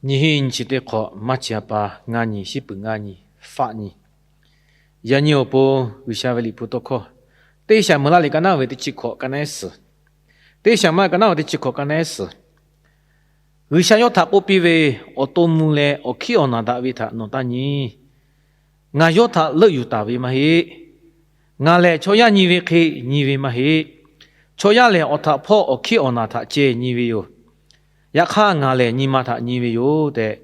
Nyiˇ hinˉ nyiˇ chi teˇ hk'awꞈ, maˇ chi a pa ngaˇ nyi, shiˉ puiˍ ngaˇ nyi, faˆ nyi. Yaꞈ nyi awˬ pon G'uiˬsha ve liꞈ hpu tawˇ hkawˇ, Teˇ Saˍmuˍeˍlaˆ liꞈ ka naˉ ve teˇ chi hkawꞈ ka naˉ suhˍ. Teˇ Saˍmuˍlaˆ ka naˉ ve teˇ chi hkawꞈ ka naˉ suhˍ. G'uiˬsha yawˇ htaꞈ k'oˆ piˇ ve, Awˬ to mvuh leh awˬ hkiˉ awˬ naˬ daꞈ ve htaꞈ nawˬ taˇ nyi. Ngaˬ yawˇ htaꞈ leuˆ yuˬ taˍ ve maˇ heˆ. Ngaˬ lehˬ chaw yaˇ nyi ve hk'e nyi ve maˇ heˆ. Chaw yaˇ lehˬ, awˬ htaꞈ hpawˇ awˬ hkiˉ awˬ naˬ htaꞈ ceh nyi ve yoˬ. Yaꞈ hk'aˇ, ngaˬ lehˬ nyi ma htaꞈ nyi ve yoˬ tehꞈ,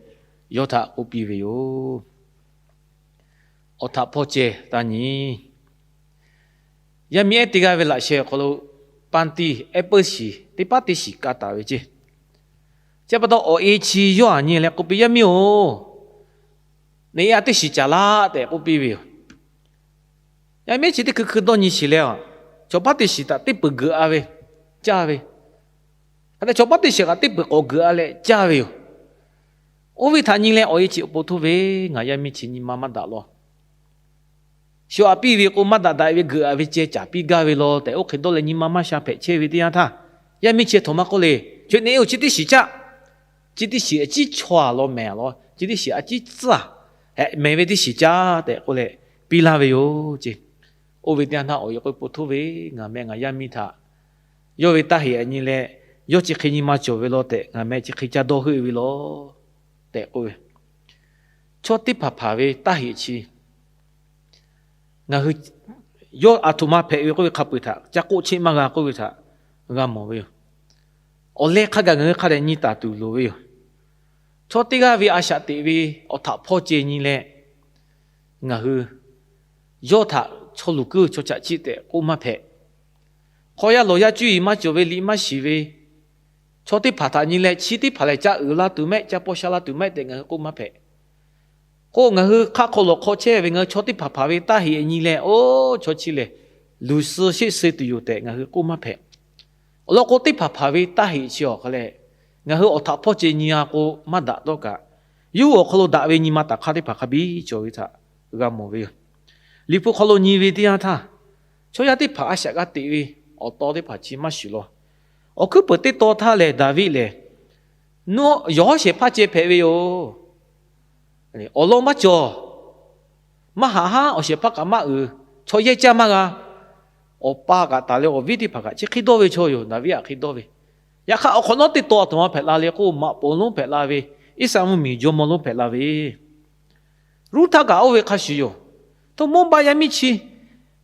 yawˇ htaꞈ k'oˆ piˇ ve yoˬ. Awˬ htaꞈ hpawˇ ceh taˇ nyi. Yaˇ miˇ ehˉ teˇ g'aˇ ve laꞈ sheh awˬ hk'aw lo panˇ tiˇ ehˉ peuˇ shiˍ teˇ paˉ teˇ shiˍ ka taˍ ve ceˇ. Chi pa taw, awˬ e chi yawˇ aꞈ nyi leh k'oˆ piˇ, Yaˇ miˇ-oˬ, neꞈ e a teˇ shiˍ caˍ laˇ tehꞈ k'oˆ piˇ ve yoˬ. Yaˇ miˇ chi teˇ hkui hkui dawˇ nyi shiˍ leh, chaw paˉ teˇ shiˍ htaꞈ teˇ peuˬ geuꞈ a ve, caˇ ve, hk'a te chaw paˉ teˇ shiˍ kaꞈ teˇ peuˬ k'awꞈ geuꞈ a leh caˇ ve yoˬ. Oˇ ve htaꞈ nyi leh awˬ e chi awˬ pon htoˇ ve, Ngaˬ yaˇ miˇ chi nyi ma maˇ daꞈ law. Shu aꞈ piˇ ve k'o, maˇ daꞈ daꞈ ve geuꞈ a ve ceh caˍ piˇ gaˇ ve law tehꞈ, oˇ hk'e dawˇ leh nyi ma maˇ sha hpehꞈ chehˇ ve teˇ yanˇ htaˇ, yaˇ miˇ chi htoꞈ ma k'oˆ le, Chi neꞈ e-oˬ, chi teˇ shiˍ caˇ. Chi teˇ shiˍ a ciˉ chaw a law mehˍ a law, chi teˇ shiˍ a ciˉ tcuhˉ a hehꞈ mehˍ ve teˇ shiˍ caˇ tehꞈ k'oˆ leh piˇ laˇ ve yoˬ ceˇ. Oˇ ve teˇ yanˇ htaˇ awˬ e k'oˆ ve, Pon htoˇ ve, ngaˬ meh ngaˬ yaˇ miˇ htaꞈ yawˇ ve taˇ heꞈ aꞈ nyi leh, yawˇ chi hk'e nyi ma cawˬ ve law tehꞈ ngaˬ meh chi hk'e ca dawˇ heuˆ ve law tehꞈ k'oˆ ve. Chaw teˇ hpaˍ hpaˍ ve taˇ heꞈ chi ngaˬ hui yawˇ aˬ htoꞈ ma hpehꞈ ve k'oˆ ve hk'a peu-eˬ htaꞈ ca k'oˆ cheˆ maˇ g'a k'oˆ ve htaꞈ g'a mawˬ ve yoˬ. Awˬ leh hk'a gaˬ ngaˬ hui hk'a dehꞈ nyi taˍ tuˬ loˍ ve yoˬ. Chaw teˇ g'aˇ ve a shaꞈ teꞈ ve awˬ htaꞈ hpawˇ ceh nyi leh, ngaˬ hui yawˇ htaꞈ chaw luˬ kuiˉ chaw chaꞈ chiˆ tehꞈ k'oˆ maˇ hpehꞈ. Hk'aw yaˇ lawˬ yaˇ cuˇ yiˍ maˇ cawˬ ve liꞈ maˇ shiˍ ve chaw teˇ hpaˍ htaꞈ nyi leh, chi teˇ hpaˍ lehˬ ca uiˍ la tuˬ mehˆ, ca paw sha la tuˬ mehˆ tehꞈ ngaˬ hui k'oˆ maˇ hpehꞈ. K'o, ngaˬ hui hk'aˆ hk'aw lawˬ hk'aw chehˇ ve ngaˬ hui chaw teˇ hpaˍ hpaˍ ve taˇ heꞈ nyi leh, oˇ chaw chi lehˬ luˬ suh sheˆ suh tuˬ yoˬ tehꞈ ngaˬ hui k'oˆ maˇ hpehꞈ. Awˬ lawn k'o, teˇ hpaˍ hpaˍ ve taˇ heꞈ chi awˬ hk'a leh, ngaˬ hui awˬ htaꞈ hpawˇ ceh nyi a k'o maˇ daꞈ dawˇ kaꞈ, yawˇ hui awˬ hk'aw lo daꞈ ve nyi ma taˍ hk'aˇ teˇ hpaˍ hk'a biˇ cawˬ ve htaꞈ g'a mawˬ ve yoˬ. Liꞈ hpu hk'aw lo nyi ve teˇ yanˇ htaˇ, chaw yaˇ teˇ hpaˍ a shaꞈ g'a teꞈ ve awˬ taw teˇ hpaˍ chi maˇ shuˍ law. Awˬ hkuiˉ peuˬ teˇ taw htaˇ lehˬ, Daˍviˆ lehˬ, nawˬ yawˬ hawˉ shehˍ hpaˇ ceh hpehꞈ ve yoˬ. Awˬ lawn maˇ cawˬ. Maˇ haꞈ haˉ awˬ shehˍ hpaˇ kaꞈ maˇ uiˍ, chaw yehˇ caˇ maˇ g'a. Awˬ pa kaꞈ taˍ leh awˬ viˉ teˇ hpaˍ kaꞈ chi hk'e dawˇ ve chaw yoˬ, Daˍviˆ aꞈ hk'e dawˇ ve. Yaꞈ hk'aˇ, awˬ hk'awꞈ nawˉ teˇ taw aˬ htoꞈ ma hpehꞈ la le k'o, maꞈ poˍ lonˉ hpehꞈ la ve, Iˉsaˍ mvuhˇmiˬ jawˇmawˇ lonˉ hpehꞈ la ve. Ruˇhtaˆ kaꞈ oˇ ve hk'a shuˍ yoˬ. Hto Moˉbaˆ yaˇ miˇ chi,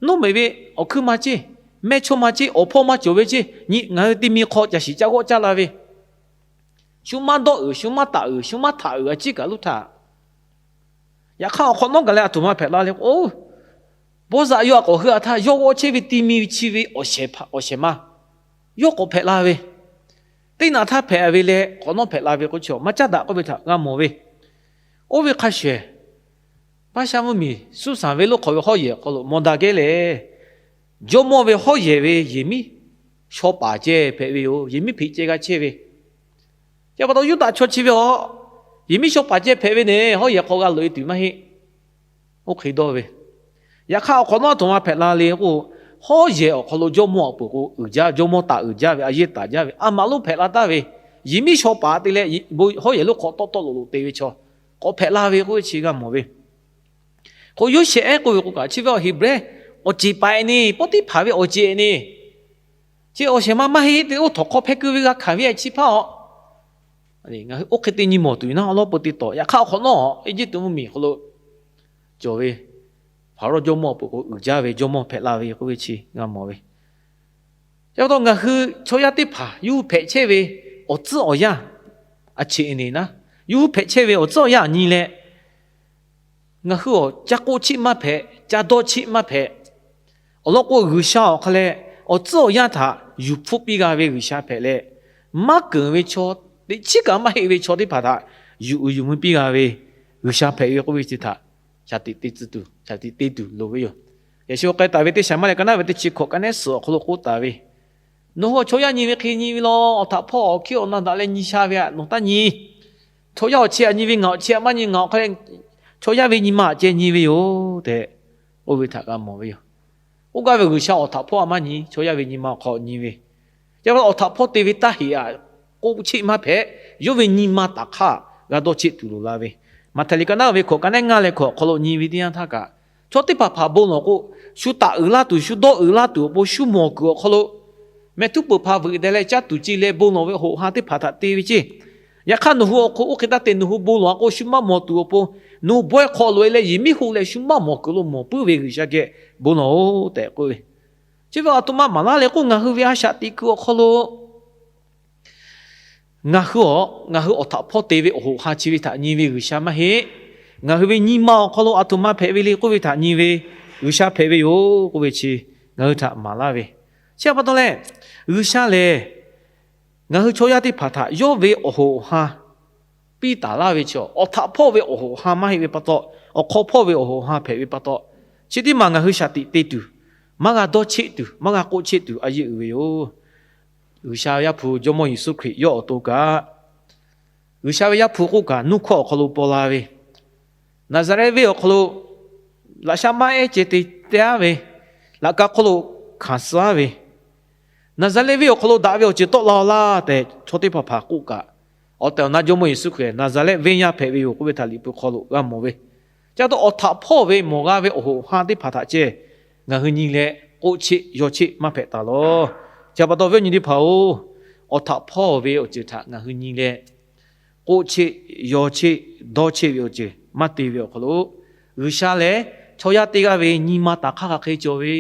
Noˉmeꞈ ve awˬ hkuiˇ ma ceˇ, mehˇchawˇma ceˇ, awˬ hpawˇ maˇ cawˬ ve ceˇ, ngaˬ hui te mi hk'aw caˬ shiˍ caˇ g'awˆ caˇ la ve, shu maˇ dawˆ uiˍ, shu maˇ taˍ uiˍ, shu maˇ htaꞈ uiˍ a ciˉ kaꞈ luˇ htaˇ, yaꞈ hk'aˇ awˬ hk'awꞈ nawˉ gaˬ leh aˬ htoꞈ ma hpehꞈ la le k'o, Bawˇzaꞈ yawˇ a k'awꞈ heuˆ a htaˇ, yawˇ g'awˆ chehˇ ve ti mi chi ve awˬ shehˍ ma yawˇ k'awꞈ hpehꞈ la ve, teˇ naꞈ htaˇ hpehꞈ ve leh hk'awꞈ nawˉ hpehꞈ la ve k'o, chi maˇ caˉ daꞈ k'oˆ ve htaꞈ g'a mawˬ ve. Oˇ ve hk'a shehˍ, Baˇshaˆ mvuhˇmiˬ Suˇsaˍ venˇ lonˉ hk'aw ve hawˉ yehˬ awˬ hk'aw lo Mawˬdaˍgehˇ lehˬ, jawˇmawˇ ve hawˉ yehˬ ve yehˬ miˉ shaw paˍ ceh hpehꞈ ve yoˬ. Yehˬ miˉ hpeꞈ ceh g'a chehˇ ve, chi pa taw Yuˇdaꞈ chaw chi ve awˬ, yehˬ miˉ shaw paˍ ceh hpehꞈ ve nehˬ, hawˉ yehˬ hk'aw g'a loꞈ e tuˬ maˇ heˆ. Oˇ hk'e dawˇ ve. Yaꞈ hk'aˇ, awˬ hk'awꞈ nawˉ aˬ htoꞈ ma hpehꞈ la le k'o, hawˉ yehˬ awˬ hk'aw lo jawˇmawˇ awˬ peuˬ k'o uiˍ jaˇ, jawˇmawˇ taˍ uiˍ jaˇ ve, a yehˇ taˍ jaˇ ve, a maꞈ lonˉ hpehꞈ la taˍ ve, yehˬ miˉ shaw paˍ te leh hawˉ yehˬ lonˉ hk'aw tawˆ tawˆ loꞈ loꞈ te ve chaw k'awꞈ hpehꞈ la ve k'oˆ ve chi g'a mawˬ ve. K'o, Yoˇsehꞈ ehˉ k'oˆ ve k'o kaꞈ, chi ve awˬ Heˍbrehˇ awˬ ceˬ paˍ e ni, Pawˇtiˆhpaˍ ve awˬ ceˬ e ni, chi awˬ shehˍ ma maˇ heˆ te, oˇ htawnˍ hk'aw hpehˇ keu ve g'a hkanˍ ve a chi hpaˇ aw. Ngaˬ hui oˇ hk'e te nyi mawˬ tuˬ yoˬ naˉ, awˬ lawn peu te tawˍ. Yaꞈ hk'aˇ, awˬ hk'awꞈ nawˉ Eˇjiˇtuꞈ mvuhˇmiˬ hk'aw lo cawˬ ve Hpaˍrawˇ jawˇmawˇ awˬ peuˬ k'o uiˍ jaˇ ve, jawˇmawˇ hpehꞈ la ve k'oˆ ve chi g'a mawˬ ve. Chi pa taw ngaˬ hui chaw yaˇ teˇ hpaˍ yawˇ hui hpehꞈ chehˇ ve awˬ tcuhˉ awˬ yanˇ a cheꞈ e ne naˉ, yawˇ hui hpehꞈ chehˇ ve awˬ tcuhˉ awˬ yanˇ aꞈ nyi leh, ngaˬ hui awˬ ca k'oˆ chiˆ maˇ hpehꞈ, ca dawˇ chiˆ maˇ hpehꞈ. Awˬ lawn k'o, G'uiˬsha awˬ hk'a leh awˬ tcuhˉ awˬ yanˇ htaꞈ yuˬ hpfuhˆ piˇ g'a ve G'uiˬsha hpehꞈ leh, maˇ keunˍ ve chaw, teꞈ chiˉ kaꞈ maˇ heˆ ve chaw teˇ hpaˍ htaꞈ yuˬ uiˍ yuˬ mui piˇ g'a ve G'uiˬsha hpehꞈ ve k'oˆ ve chi htaꞈ shaˍ tiꞈ te tuˬ, shaˍ tiꞈ te tuˬ loˍ ve yoˬ. Yaꞈ shu k'ai taˍ ve teˇ Saˍmaˍriˆ ka naˉ ve teˇ chi hkawꞈ ka nehˉ suhˍ awˬ hk'aw lo k'oˆ taˍ ve, Nawˬ hui chaw yaˇ nyi ve hk'e nyi ve law, awˬ htaꞈ hpawˇ awˬ hkiˉ awˬ na daꞈ leh nyi sha ve aꞈ nawˬ taˇ nyi. Chaw yaˇ awˬ chehˇ aꞈ nyi ve, ngaˬ awˬ chehˇ aꞈ maˇ nyi, ngaˬ awˬ hk'a leh chaw yaˇ ve nyi ma aꞈ ceh nyi ve yoˬ tehꞈ oˇ ve htaꞈ g'a mawˬ ve yoˬ. Oˇ gaˇ ve G'uiˬsha awˬ htaꞈ hpawˇ aꞈ maˇ nyi, chaw yaˇ ve nyi ma awˬ hk'aw nyi ve, yaꞈ hk'aˇ awˬ htaꞈ hpawˇ te ve taˇ heꞈ aꞈ k'oˆ cheˆ maˇ hpehꞈ. Yawˇ ve nyi ma taˍ hk'aˇ g'a dawˇ cheˆ tuˬ loˍ la ve. Maꞈhtehˍ liꞈ ka naˉ ve hkawꞈ ka naˉ ngaˇ leh hkawꞈ awˬ hk'aw lo nyi ve teˇ yanˇ htaˇ kaꞈ, chaw teˇ hpaˍ hpaˍ bon lawˬ k'o, shu taˍ uiˍ laˇ tuˬ, shu dawˇ uiˍ laˇ tuˬ awˬ pon shu mawˬ kuiˬ awˬ hk'aw lo mehˍ htuˉ peuˬ hpaˍ veuꞈ deh leh caˇ tuˬ ce leh bon lawˬ ve awˬ hoꞈ ha teˇ hpaˍ htaꞈ te ve ceˇ. Yaꞈ hk'aˇ nawˬ hui awˬ hk'oˆ oˇ hk'e taˇ te, nawˬ hui bon lawˬ a k'o, shu maˇ mawˬ tuˬ awˬ pon nawˬ hui bawehˇ hk'aw loꞈ e leh yehˬ miˉ hoˆ leh shu maˇ mawˬ kuiˬ lo mawˬ puiˉ ve G'uiˬsha geh bon lawˬ-oˬ tehꞈ k'oˆ ve. Chi ve aˬ htoꞈ ma maˍ laˇ leh k'o, ngaˬ hui ve a shaꞈ teꞈ kuiˬ awˬ hk'aw lo ngaˬ hui awˬ, ngaˬ hui awˬ htaꞈ hpawˇ te ve awˬ hoꞈ ha chi ve htaꞈ nyi ve G'uiˬsha maˇ heˆ. Ngaˬ hui ve nyi ma awˬ hk'aw lo aˬ htoꞈ ma hpehꞈ ve le k'oˆ ve htaꞈ nyi ve G'uiˬsha hpehꞈ ve yoˬ k'oˆ ve chi ngaˬ hui htaꞈ maˍ laˇ ve. Chi pa taw leh, G'uiˬsha lehˬ ngaˬ hui chaw yaˇ teˇ hpaˍ htaꞈ yawˇ ve awˬ hoꞈ ha piˇ taˍ laˇ ve chi, awˬ htaꞈ hpawˇ ve awˬ hoꞈ ha maˇ heˆ ve pa taw, awˬ hk'aw hpawˇ ve awˬ hoꞈ ha hpehꞈ ve pa taw, chi teˇ maˬ ngaˬ hui shaˍ tiꞈ te tuˬ, maˇ g'a dawˇ cheˆ tuˬ, maˇ g'a k'oˆ cheˆ tuˬ a yeˇ uiˍ ve yoˬ. G'uiˬsha ve Yaˇ hpu Jawˇmawˇ Yeˍsuˆ Hkriꞈ yawˇ awˬ to kaꞈ, G'uiˬsha ve Yaˇ hpu k'oˆ kaꞈ, nuˇ hkawˇ awˬ hk'aw lo paw la ve, Naˍzaˍrehˆ venˇ awˬ hk'aw lo laꞈ sha maˇ ehˉ ceh te te aˉ ve, laꞈ ka hk'oˆ lo hkanˍ suh aˉ ve, Naˍzaˍrehˆ venˇ awˬ hk'aw lo daꞈ ve awˬ ceuˬ tawˆ la-oˬ laˇ tehꞈ chaw teˇ hpaˍ hpaˍ k'oˆ kaꞈ, awˬ tehˬ awˬ na Jawˇmawˇ Yeˍsuˆ Hkriꞈ Naˍzaˍrehˆ venˇ yaˇ hpehꞈ ve yoˬ k'oˆ ve htaꞈ Liꞈ hpu hk'aw lo g'a mawˬ ve. Chi pa taw awˬ htaꞈ hpawˇ ve mawˬ g'a ve awˬ hoꞈ ha teˇ hpaˍ htaꞈ ceh ngaˬ hui nyi leh k'oˆ cheˆ yaw cheˆ maˇ hpehꞈ taˍ lawˬ. Chi pa taw viˉ awˬ nyi teˇ hpaˍ-oˬ, awˬ htaꞈ hpawˇ ve awˬ ceuˬ htaꞈ ngaˬ hui nyi leh k'oˆ cheˆ, yaw cheˆ, dawˇ cheˆ ve awˬ ceuˬ maˇ te ve awˬ hk'aw lo, G'uiˬsha lehˬ chaw yaˇ teˇ g'aˇ ve nyi ma taˍ hk'aˇ hk'aˬ hk'e cawˬ ve,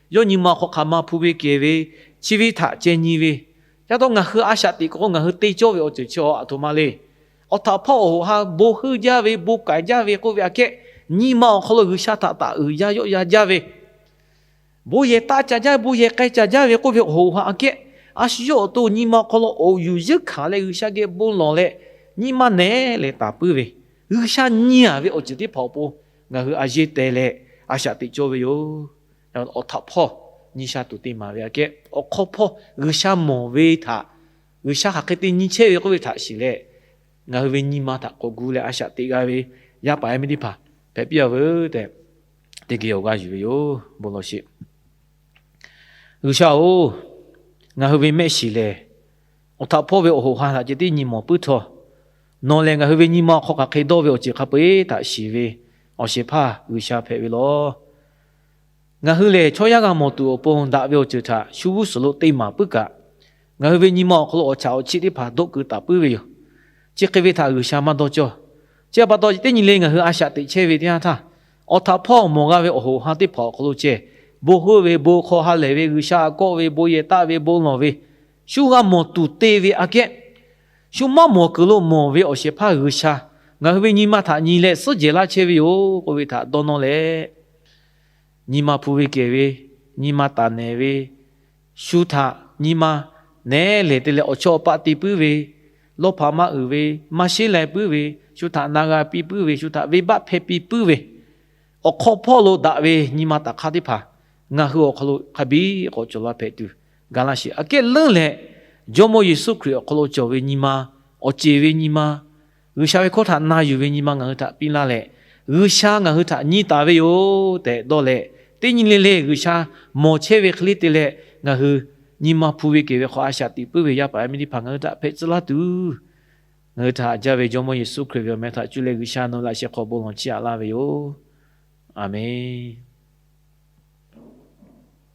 yawˇ nyi ma awˬ hk'aw hk'aˬ ma hpu ve kehˬ ve, chi ve htaꞈ ceh nyi ve. Chi pa taw ngaˬ hui a shaꞈ teꞈ k'o, ngaˬ hui te cawˇ ve awˬ ceuˬ chi aˬ htoꞈ ma le. Awˬ htaꞈ hpawˇ awˬ hoꞈ ha bon heuˆ jaˇ ve, bon kaiˍ jaˇ ve k'oˆ ve aꞈ kehˉ, nyi ma awˬ hk'aw lo G'uiˬsha htaꞈ taˍ uiˍ yaˇ yawˆ yan jaˇ ve, bon yehˬ taˆ ca jaˇ, bon yehˬ k'ai ca jaˇ ve k'oˆ ve awˬ hoꞈ ha aꞈ kehˉ, a shu yawˇ awˬ to nyi ma awˬ hk'aw lo awˬ yuˬ yeunˇ hkanˍ leh G'uiˬsha geh bon lawˬ leh, nyi ma nehˉ leh taˍ puiˉ ve, G'uiˬsha nyi-a ve awˬ ceuˬ teˇ hpaˍ awˬ pon ngaˬ hui a yeˇ teh leh a shaꞈ teꞈ cawˇ ve yoˬ. Awˬ htaꞈ hpawˇ nyi sha tuˬ te maˍ ve aꞈ kehˉ, awˬ hk'aw hpawˇ G'uiˬsha mawˬ ve htaꞈ, G'uiˬsha hk'aˬ hk'e te nyi chehˇ ve k'oˆ ve htaꞈ shiˍ leh, ngaˬ hui ve nyi ma htaꞈ k'awꞈ gu leh a shaꞈ teꞈ g'a ve yaˇ paˍ yaˇ miˇ teˇ hpaˍ hpehꞈ piˇ-a veuˬ tehꞈ teˇ geh awˬ g'aˇ yuˬ ve yoˬ. Bon lawˬ sheˍ. G'uiˬsha-oˬ, ngaˬ hui ve mehˆ shiˍ lehˬ, awˬ htaꞈ hpawˇ ve awˬ hoꞈ ha htaꞈ ceh tiˉ nyi mawˬ puiˉ htawˇ, nawˬ lehˬ ngaˬ hui ve nyi ma awˬ hk'aw hk'aˬ hk'e dawˇ ve awˬ ceuˬ hk'a peu-eˬ htaꞈ shiˍ ve awˬ shehˍ hpaˇ G'uiˬsha hpehꞈ ve lawˬ. Ngaˬ hui lehˬ chaw yaˇ g'a mawˬ tuˬ awˬ pon daꞈ ve awˬ ceuˬ htaꞈ shu g'uˇ suhˍ lo te maˍ puiˉ kaꞈ, ngaˬ hui ve nyi ma awˬ hk'aw lo awˬ chaꞈ awˬ chiˆ teˇ hpaˍ doˆ keu taˍ puiˉ ve yoˬ. Chi hk'e ve htaꞈ G'uiˬsha maˇ dawˇ cawˇ. Chi pa taw teˇ nyi le ngaˬ hui a shaꞈ teꞈ chehˇ ve teˇ yanˇ htaˇ, awˬ htaꞈ hpawˇ mawˬ g'a ve awˬ hoꞈ ha teˇ hpaˍ awˬ hk'aw lo ceh, bon heuˆ ve, bon hk'aw ha lehˬ ve, G'uiˬsha aꞈ kawˆ ve, bon yehˬ taˆ ve, bon lawˬ ve, shu g'a mawˬ tuˬ te ve aꞈ kehˉ, shu maˇ mawˬ kuiˬ lo mawˬ ve awˬ shehˍ hpaˇ G'uiˬsha ngaˬ hui ve nyi ma htaꞈ nyi leh suhˉ jehˬ laˇ chehˇ ve yoˬ k'oˆ ve htaꞈ dawˇ nawˇ leh, nyi ma hpu ve kehˬ ve, nyi ma taˍ nehˬ ve, shu htaꞈ nyi ma nehˉ lehˬ te leh awˬ chawˇ awˬ paˆ te puiˉ ve, lawˇ hpaꞈ maˇ uiˍ ve, maˇ sheˉ lai puiˉ ve, shu htaꞈ na g'a piˇ puiˉ ve, shu htaꞈ venˇbaˆ hpehˇ piˇ puiˉ ve, awˬ hk'aw hpawˇ lo daꞈ ve nyi ma taˍ hk'aˇ teˇ hpaˍ ngaˬ hui awˬ hk'aw lo hk'a biˇ k'awꞈ cawˬ la hpehꞈ tuˬ ga laˇ sheˍ. Aꞈ kehˉ leuˉ leh, Jawˇmawˇ Yeˍsuˆ Hkriꞈ awˬ hk'aw lo cawˬ ve nyi ma, awˬ ceˬ ve nyi ma, G'uiˬsha ve hkawˇ htaꞈ na yuˬ ve nyi ma ngaˬ hui htaꞈ piˇ laˇ leh, G'uiˬsha ngaˬ hui htaꞈ nyi taˍ ve yoˬ tehꞈ dawˇ leh, teˇ nyi le le G'uiˬsha mawˬ chehˇ ve hk'e le te leh ngaˬ hui nyi ma hpu ve kehˬ ve hk'aw a shaꞈ teꞈ puiˉ ve yaˇ paˍ yaˇ miˇ teˇ hpaˍ ngaˬ hui htaꞈ hpehꞈ tcuh laˇ tuˬ, ngaˬ hui htaꞈ haꞈ jaˇ ve Jawˇmawˇ Yeˍsuˆ Hkriꞈ ve awˬ meh htaꞈ cuˇ leh G'uiˬsha nawˬ laꞈ sheh hk'aw bon lawˬ chiˇ aꞈ laˇ ve yoˬ. Aˍmenˍ.